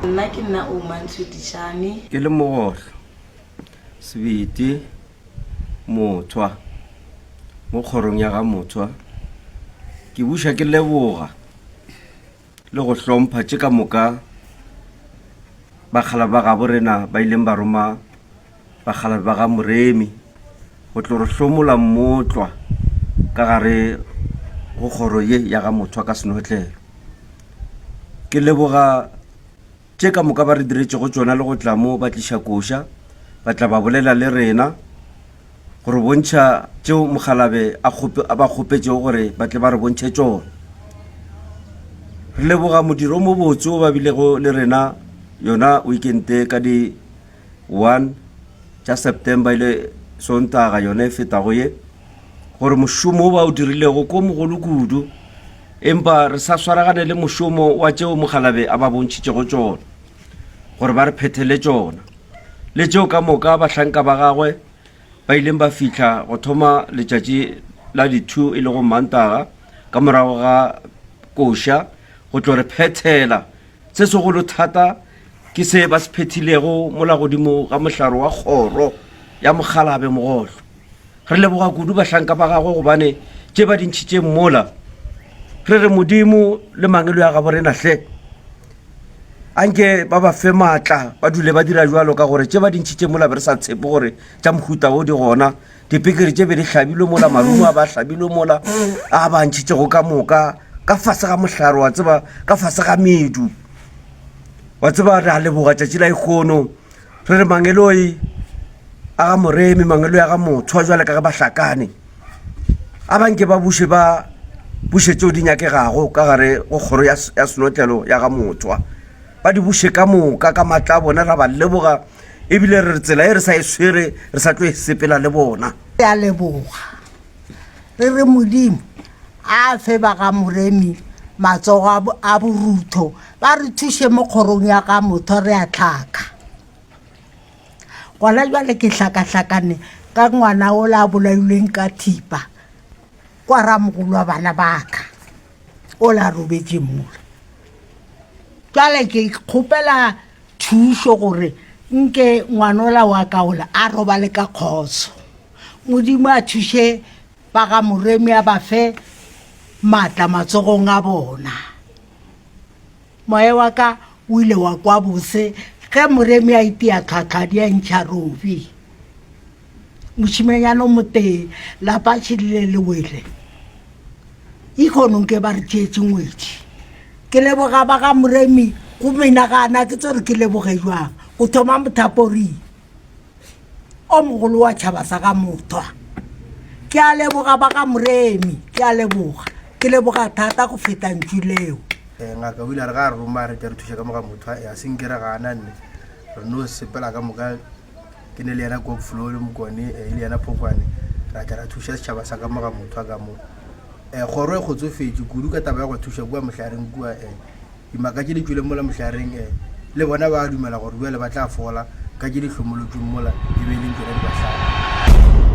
Nna ke nna Oumantsho Dishane. Ke le Mogohlo, Sebete, Mothwa, mo kgorong ya ga Mothwa. Ke buša ke leboga le go hlompha tše ka moka bakgalabje ba gabo rena ba ileng ba roma bakgalabje ba ga Moremi go tlo re hlomola mmotlwa ka gare go kgoro ye ya ga Mothwa ka senotlelo. Ke leboga tše ka moka ba re diretšego tšona le go tla mo ba tliša koša, ba tla ba bolela le rena go re bontšha tšeo mokgalabje a a ba kgopetšego gore ba tle ba re bontšhe tšona. Re leboga modiro o mobotse o ba bilego le rena yona weekend ka di 1 tša September e le Sontaga yona e fetago ye, gore mošomo o ba o dirilego ko mogolo kudu, empa re sa swaragane le mošomo wa tšeo mokgalabje a ba bontšhitšego tšona gore ba re phethele tšona le tšeo ka moka bahlanka ba gagwe ba ileng ba fihla go thoma letšatši la di-two e lego Mantaga ka morago ga koša go tlo re phethela Se segolo thata ke se ba se phethilego mola godimo ga mohlare wa kgoro ya mokgalabje Mogohlo. Re leboga kudu bahlanka ba gagwe gobane tše ba di ntšhitšeng mola. Re re Modimo le mangelo ya gabo rena hle anke ba ba fe maatla ba dule ba dira jwalo ka gore tše ba di ntšhitšeng mola be re sa tshepe gore tša mohuta wo di gona. Dipekere tše be di hlabilwe mola, marumo a ba hlabilwe mola, a ba ntšhitšego ka moka ka fase ga mohlare, wa tseba, ka fase ga medu. Wa tseba, re a leboga tšatši la ikgono. Re re mangeloi a ga Moremi, mangeloi a ga Mothwa, jwale ka ge ba hlakane, a ba nke ba buše ba buše tšeo di nyakegago ka gare go kgoro ya, ya senotlelo ya ga Mothwa. Ba di buše ka moka ka matla a bona, ra ba leboga. Ebile re re tsela e re sa e swere re sa tlo e sepela le bona. Re a leboga re re Modimo a fe ba ga Moremi matsogo a borutho ba re thuše mo kgorong ya ga motho re a tlhaka. Gona jwale ke hlakahlakane ka ngwana o la bolailweng ka thipa kwa ramogolo wa bana baka o la robetše mola. Jwale ke kgopela thušo gore nke ngwanola wa ka ola a robale ka kgotso. Modimo a thuše ba ga Moremi a ba fe maatla matsogong a bona. Moya wa ka o ile wa kwa bose ge Moremi a itia tlhwatlhwadi a ntšha robi. Mošimenyana o motee lapa tšhidile le wele. Ikgonong ke ba re tšeetše ngwetši. Ke leboga ba ga Moremi go menagana ke tsore ke leboge jwang go thoma mothapori o mogolo wa tšhaba sa ga Mothwa. Ke a leboga ba ga Moremi, ke a leboga. Ke leboga thata go feta ntšu leo. Eh, ngaka o ile a re ga a re roma a re tle re thuše ka mo ga Mothwa, eh, a se nke re gana nne re no sepela ka moka ke ne le yena Kopflo le Mokone eh, e le yena Phokwane ra tla ra thuša setšhaba sa ka mo ga Mothwa ka mo. Eh, kgoro e kgotsofetše kudu ka taba ya go thuša kua mohlareng kua eh, dimaka tše di tšwileng mola mohlareng eh, le bona ba dumela gore bjale ba tla fola ka tše di hlomolotšweng mola e be e leng tšona di bahlaba.